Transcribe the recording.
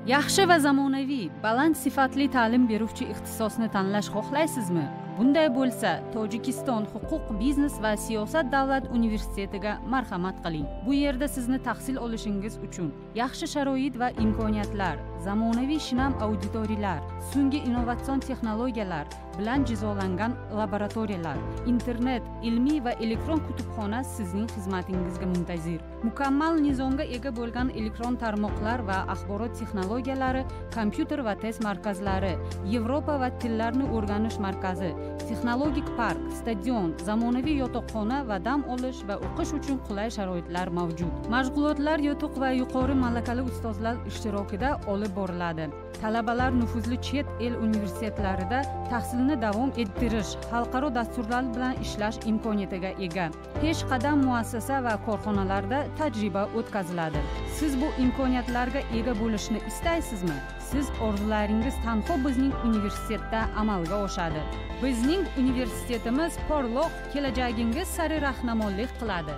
Yaxshi va zamonaviy, baland sifatli ta'lim beruvchi ixtisosni tanlash xohlaysizmi? Bunday bo'lsa, Tojikiston huquq, biznes va siyosat davlat universitetiga marhamat qiling. Bu yerda sizni tahsil olishingiz uchun yaxshi sharoit va imkoniyatlar, zamonaviy shinam auditoriyalar, so'nggi innovatsion texnologiyalar bilan jizolangan laboratoriyalar, internet, ilmiy va elektron kutubxona sizning xizmatingizga muntazir. Mukammal nizomga ega bo'lgan elektron tarmoqlar va axborot texnologiyalari, kompyuter va test markazlari, Yevropa va tillarni o'rganish markazi, texnologik park, stadion, zamonaviy yotoqxona va dam olish va o'qish uchun qulay sharoitlar mavjud. Mashg'ulotlar yotoq va yuqori malakali ustozlar ishtirokida olib boriladi. Talabalar nufuzli chet el universitetlarida tahsilni davom ettirish, xalqaro dasturlar bilan ishlash imkoniyatiga ega. Peshqadam muassasa va korxonalarda tajriba o'tkaziladi. Siz bu imkoniyatlarga ega bo'lishni istaysizmi? Siz orzularingiz tanho bizning universitetda amalga oshadi. Bizning universitetimiz porloq kelajagingiz sari rahnamolik qiladi.